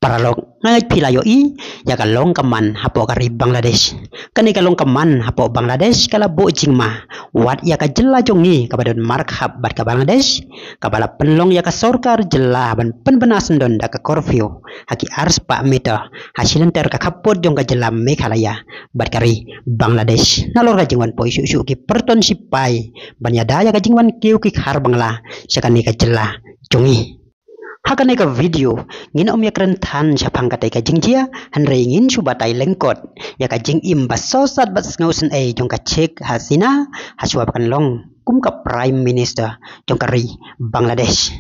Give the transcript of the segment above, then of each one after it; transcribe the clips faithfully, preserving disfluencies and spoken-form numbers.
Paralok, nga ngeit phi la ïohi ïa ka long ka man hapoh ka ri Bangladesh. Kane ka long ka man hapoh Bangladesh ka la buh jingma wat ïa ka jylla jong ngi kaba don markhap bad ka Bangladesh, kaba la pynlong ïa ka sorkar jylla ban pynbna syndon da ka curfew ha ki ar spah meter ha shilynter ka khappud jong ka jylla Meghalaya bad ka ri Bangladesh, nalor ka jingwan poi shuh shuh ki pyrton shipai ban ïada ïa ka jingwan kiew ki khar Bangla sha kane ka jylla jong ngi. Ha kane ka video ngin ym ïakren than shaphang katei ka jingjia, hynrei ngin shu batai lyngkot ïa ka jingim ba sosat bad sngewsynei jong ka Sheikh Hasina ha shuwa ba kan long kum ka Prime Minister jong ka ri Bangladesh.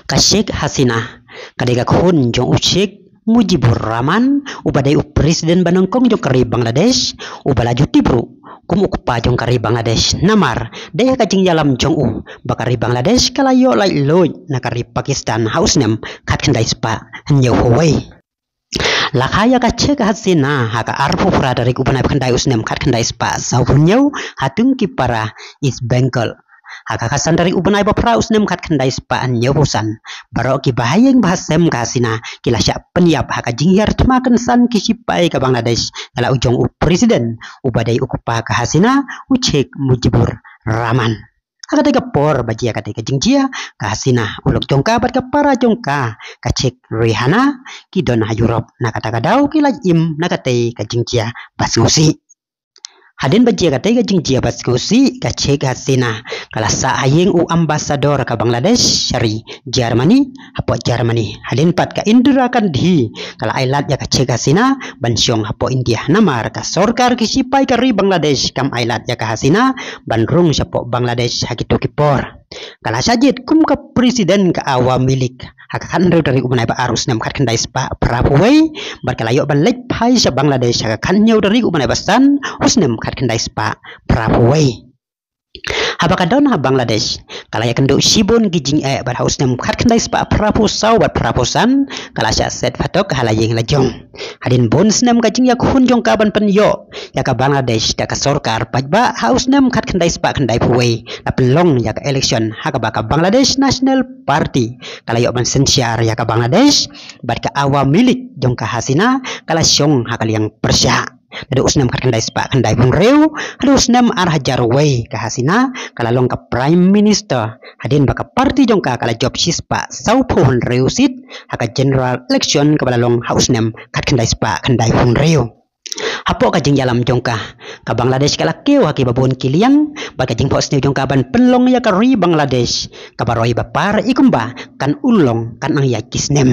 Ka Sheikh Hasina ka dei ka khun jong u Sheikh Mujibur Rahman, uba dei u president ba nyngkong jong ka ri Bangladesh, uba la ju tip ruh kum u kpa jong ka ri Bangladesh. Namar dei ha ka jingïalam jong u ba ka ri Bangladesh ka la ïoh laitluid na ka ri Pakistan ha u snem khatkhyndai spah hynñiewphew wei. La kha ïa ka Sheikh Hasina ha ka arphew phra tarik u bnai ba khyndai u snem khatkhyndai spah sawphew hynñiew ha Tungkipara, East Bengal. Ha ka khatsan tarik u bnai ba phra u snem khatkhyndai spah hynñiewphew san, baroh ki bahaïing bahasem ka Hasina ki la shah pynïap ha ka jinghiar thma kynsan ki shipai ka Bangladesh ïa la u jong u president uba dei u kpa ka Hasina, u Sheikh Mujibur Rahman. Ha katei ka por ba jia katei ka jingjia, ka Hasina, u lok jong ka bad ka para jong ka, ka Sheikh Rehana, ki don ha Europe. Na kata ka daw ki la im na katei ka jingjia ba sngewsih. Hadien ba jia katei ka jingjia ba sngewsih, ka Sheikh Hasina ka la sah ha ïing u ambassador ka Bangladesh sha ri Germany, hapoh Germany. Hadien pat ka Indira Gandhi ka la ailad ïa ka Sheikh Hasina ban shong hapoh India. Namar ka sorkar ki shipai ka ri Bangladesh kam ailad ïa ka Hasina ban rung shapoh Bangladesh ha kito ki por. Ka la shah jied kum ka president ka Awami League ha ka khathynriew tarik u bnai ba ar u snem khatkhyndai spah phraphew wei, bad ka la ïoh ban leit phai sha Bangladesh ha ka khathynñiew tarik u bnai ba san u snem khatkhyndai spah phraphew wei. Haba ka don ha Bangladesh, ka la ïakynduh shibun ki jingeh bad ha u snem khatkhyndai spah phraphew saw bad phraphew san, ka la shah set phatok ha la ïing la jong. Hadien bun snem ka jingïakhun jong ka ban pynïoh ïa ka Bangladesh da ka sorkar paidbah, ha u snem khatkhyndai spah khyndaiphew wei la pynlong ïa ka election ha kaba ka Bangladesh National Party ka la ïoh ban synshar ïa ka Bangladesh bad ka Awami League jong ka Hasina ka la shong ha ka liang pyrshah. Naduh u snem khatkhyndai spah khyndaiphew hynriew haduh u snem ar hajar wei, ka Hasina ka la long ka Prime Minister hadien ba ka party jong ka ka la jop shispah sawphew hynriew seat ha ka general election kaba la long ha u snem khatkhyndai spah khyndaiphew hynriew. Hapoh ka jingïalam jong ka, ka Bangladesh ka la kiew ha kiba bun ki liang bad ka jingphohsniew jong ka ban pynlong ïa ka ri Bangladesh kaba roi ba par, i kumba kan urlong katba nang ïaid ki snem.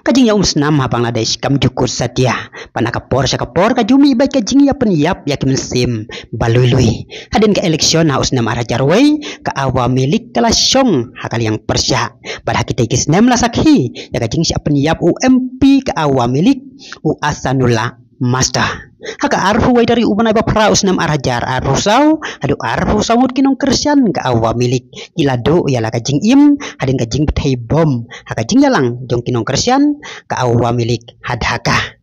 Ka jingïaumsnam ha Bangladesh kam ju kut satia, bad na ka por sha ka por ka ju mih beit ka jingïapynïap ïa ki mynsiem ba lui lui. Hadien ka election ha u snem ar hajar wei, ka Awami League ka la shong ha ka liang pyrshah. Bad ha kitei ki snem la sakhi ïa ka jingshah pynïap u M P ka Awami League, u Ahsanullah Master. Ha ka arphew wei tarik u bnai ba phra u snem ar hajar arphew saw, haduh arphew saw ngut ki nongkyrshan ka Awami League ki la duh ïa la ka jingim hadien ka jingbthei bom ha ka jingïalang jong ki nongkyrshan ka Awami League ha Dhaka.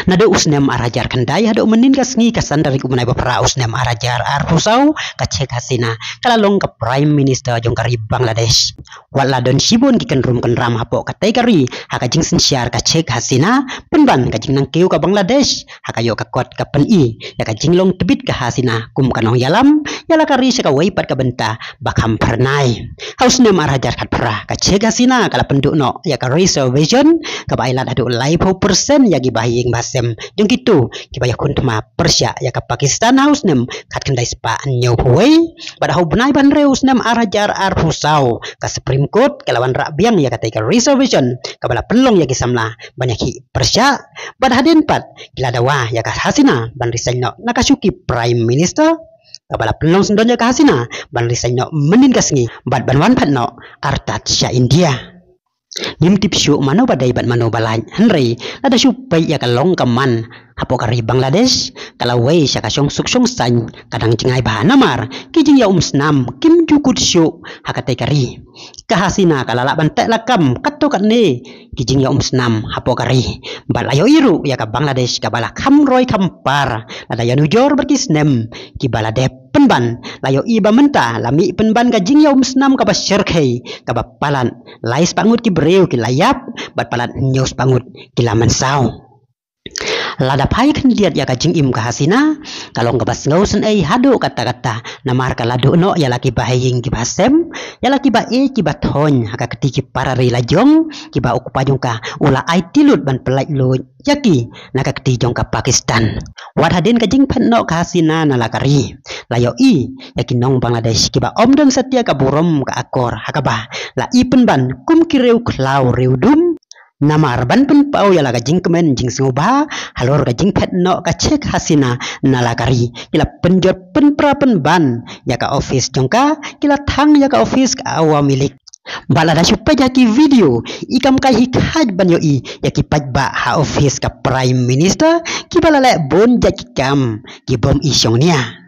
Naduh u snem ar hajar khyndai haduh mynnin ka sngi ka san tarik u bnai ba phra u snem ar hajar arphew saw, ka Sheikh Hasina ka la long ka Prime Minister jong ka ri Bangladesh. Wat la don shibun ki kynrum kynram hapoh katei ka ri ha ka jingsynshar ka Sheikh Hasina, pynban ka jingnangkiew ka Bangladesh ha ka ïoh ka kot ka pyni ïa ka jinglong tbit ka Hasina kum ka nongïalam ïa la ka ri sha kawei pat ka bynta ba kham phyrnai. Ha u snem ar hajar khatphra, ka Sheikh Hasina ka la pynduh noh ïa ka reservation kaba ailad haduh laiphew percent ïa ki bahaïing bahasem jong kito kiba ïakhun thma pyrshah ïa ka Pakistan ha u snem khatkhyndai spah hynñiewphew wei. Bad ha u bnai ba hynriew u snem ar hajar arphew saw, ka Supreme Court ka la wanrah biang ïa katei ka reservation kaba la pynlong ïa ki samla ban ïakhih pyrshah. Bad hadien pat ki la dawa ïa ka Hasina ban resign noh na ka shuki Prime Minister, kaba la pynlong syndon ïa ka Hasina ban resign noh mynnin ka sngi bad ban wan pat noh artat sha India. Ngim tip shuh mano ba dei bad mano ba lait, hynrei lada shu peit ïa ka long ka man hapoh ka ri Bangladesh ka la wei sha ka shongsuk shongsaiñ ka dang jngai bha namar ki jingïaumsnam kim ju kut shuh ha katei ka ri. Ka Hasina ka la lah ban teh lakam katto katne ki jingïaumsnam hapoh ka ri. Bad la ïohi ruh ïa ka Bangladesh kaba la kham roi kham par lada ïanujor bad ki snem kiba la dep. Pynban la ïohi ba mynta la mih pynban ka jingïaumsnam kaba shyrkhei kaba palat lai spah ngut ki briew ki la ïap bad palat hynñiew spah ngut ki la mynsaw. Lada phai khyndiat ïa ka jingim ka Hasina ka long kaba sngew synei haduh katta katta namar ka la duh noh ïa la kiba ha ïing kiba ha sem, ïa la kiba ïeit kiba thoiñ ha ka kti ki para ri la jong kiba u kpa jong ka u la aiti lut ban pynlait luid ïa ki na ka kti jong ka Pakistan. Wat hadien ka jingphet noh ka Hasina na la ka ri la ïohi ïa ki nong Bangladesh kiba ym don satia ka burom ka akor ha kaba la i pynban kum ki riew khlaw riew dum. Namar ban pynpaw ïa la ka jingkmen jingsngewbha halor ka jingphet noh ka Sheikh Hasina na la ka ri ki la pynjot pynpra pynban ïa ka office jong ka, ki la thang ïa ka office ka Awami League. Bad lada shu peit ha ki video i kam kai hi khait ban ïohi ïa ki paidbah ha office ka Prime Minister kiba la leh bun jait ki kam ki bym i shongnia.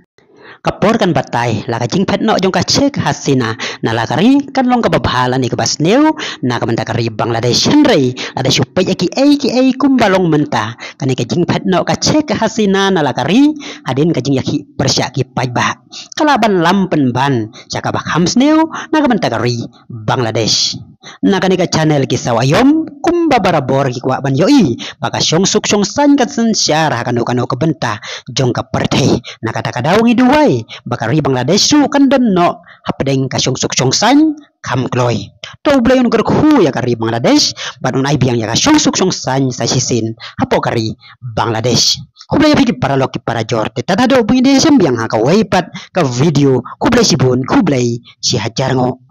Ka por kan batai la ka jingphet noh jong ka Sheikh Hasina na la ka ri kan long kaba bha lane kaba sniew na ka bynta ka ri Bangladesh, hynrei lada shu peit ïa kiei kiei kumba long mynta kane ka jingphet noh ka Sheikh Hasina na la ka ri hadien ka jingïakhih pyrshah ki paidbah ka lah ban lam pynban sha kaba kham sniew na ka bynta ka ri Bangladesh. Na kane ka channel ki sawa ïom kumba barabor ki kwah ban ïohi ba ka shongsuk shongsaiñ kan synshar ha kano kano ka bynta jong ka pyrthei. Na kata ka daw ngi duwai ba ka ri Bangladesh ruh kan don noh hapdeng ka shongsuk shongsaiñ kham kloi. To U Blei un kyrkhu ïa ka ri Bangladesh bad un ai biang ïa ka shongsuk shongsaiñ sa shisien hapoh ka ri Bangladesh. Khublei ïa phi ki paralok ki parajor, te tad haduh ban ïadei shem biang ha kawei pat ka video. Khublei shibun, khublei shi hajar nguh.